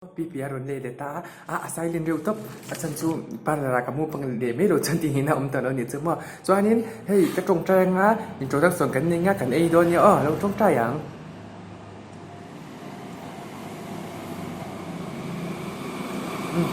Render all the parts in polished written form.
Pipi a rawn leh leh ta a, a a silent reuh tawp a chhan chu parlour ah ka mu pang leh mai lo chuan tih ngei na awm ta lo a ni chu maw. Chuanin hei ka tawngtai anga introduction kan nei anga kan ei dawn nia aw lo tawngtai ang.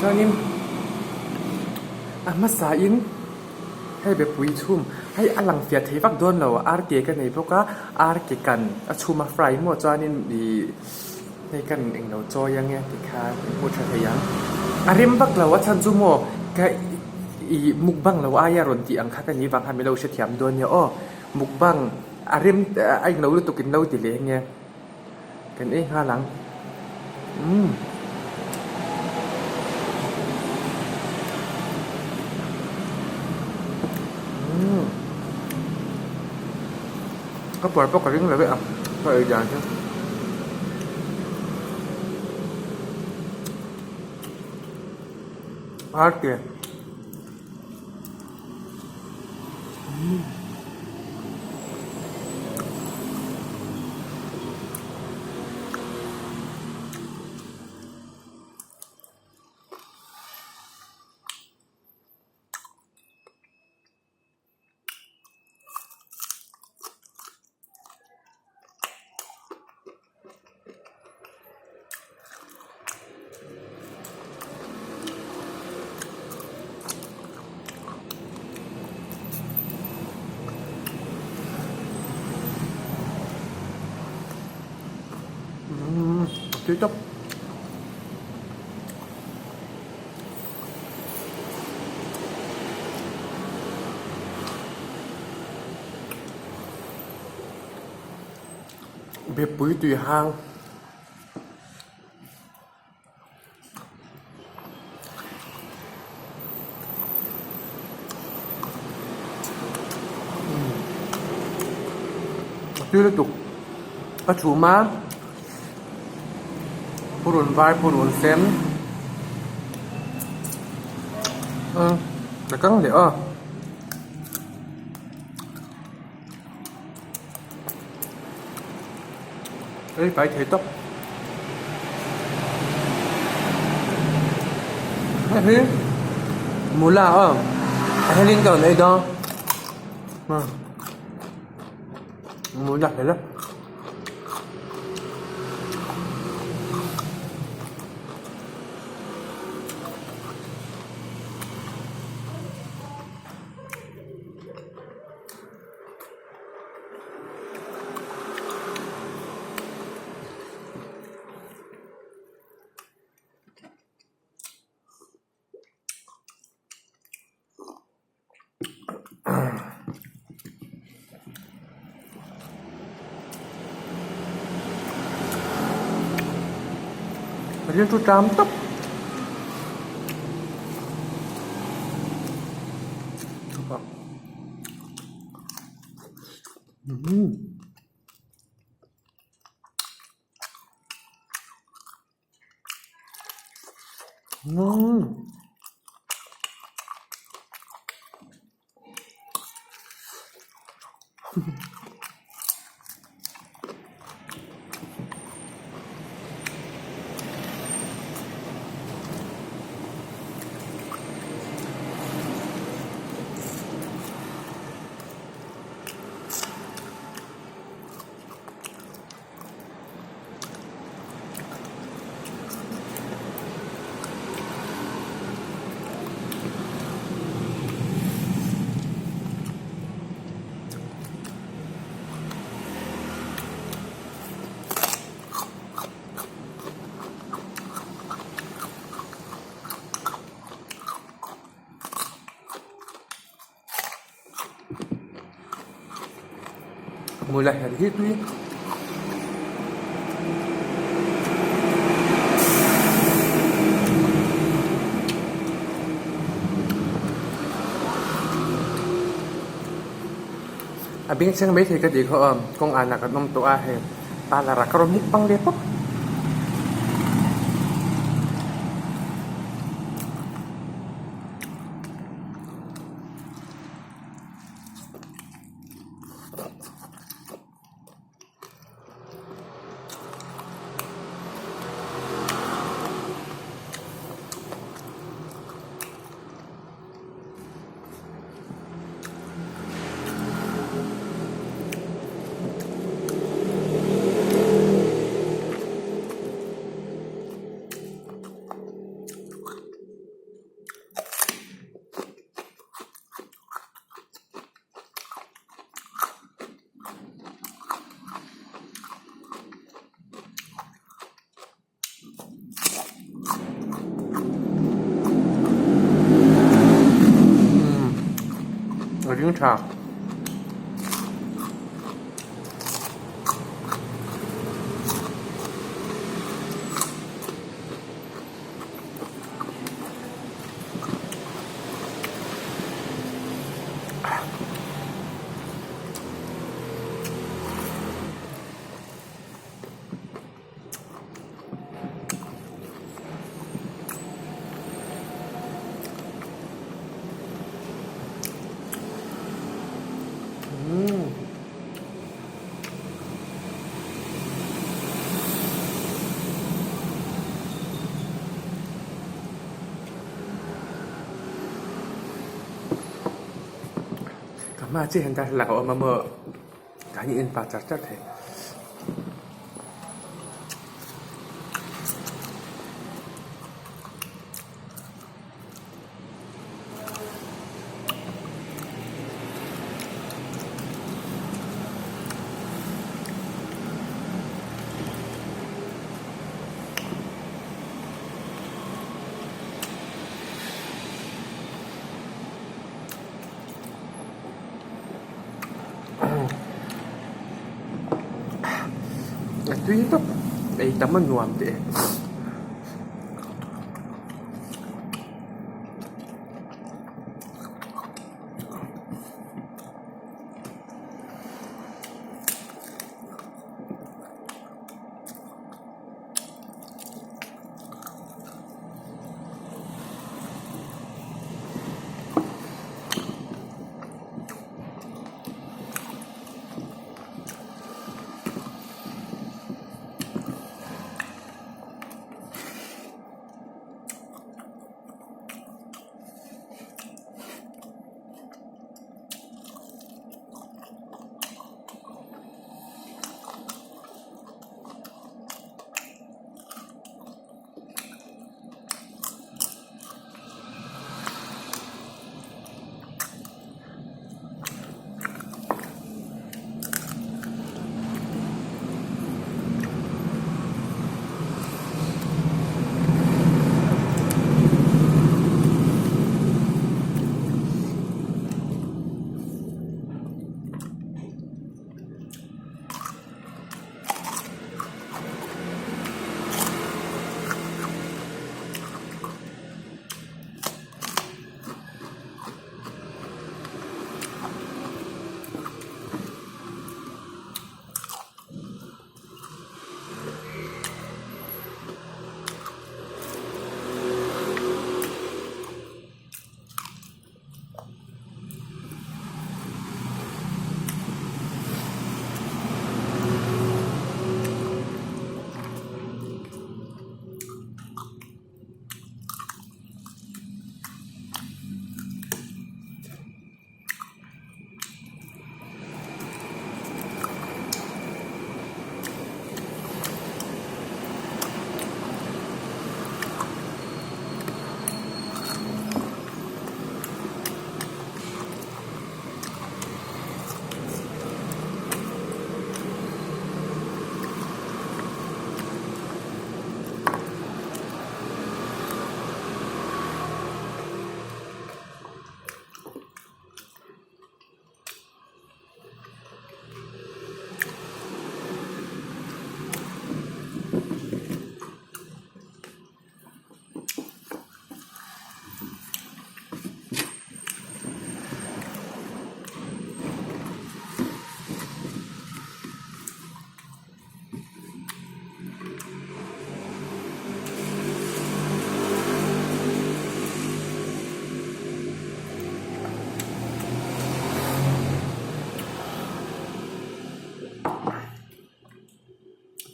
Chuanin a hmasa in hei bepui chhum hei a lang fiah thei vak dawn lo ar ke ka nei bawk a ar ke kan a chhum a fry maw chuanin ihh hei kan englo chawi ange tikhan in hmuh tha thei ang a rem vak lo a chhan chu maw ka ih mukbang lo aia rawn tih ang kha ka ni vang khan min lo hrethiam dawn nia aw mukbang a rem a englo lutuk in lo ti leh ange. Kan ei nghal ang. Umm. Umm. Ka puar pawh ka ring lo e a, ka ei dan hi. Arte. Umm a tui tawp. Bepui tui hang. A tui lutuk a chhum a purun vai purun sen a kang leh a. Ei fai thei tawp. Hei hi mula aw a helin ka rawn ei dawn mula hel a. Rilru ṭam tawp. Mula her hi tui. A beng chheng maithei ka tih kha aw kawng anah kan awm tawh a hei parlour ah ka rawn mukbang leh pawp. ring tha. Ka hma chiah hian darthlalang a awm a maw tah hian in en pah char char thei. A tui tawp ei tam a nuam teh e.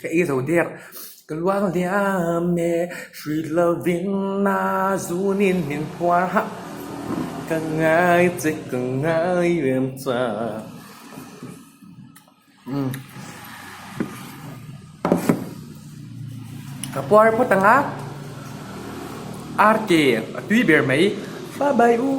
Ka ei zo der ka luang liam e hrui lovin a zunin min phuar ha ka ngai che ka ngai em cha umm ka puar phawt ang a ar ke a tui ber mai bye bye u.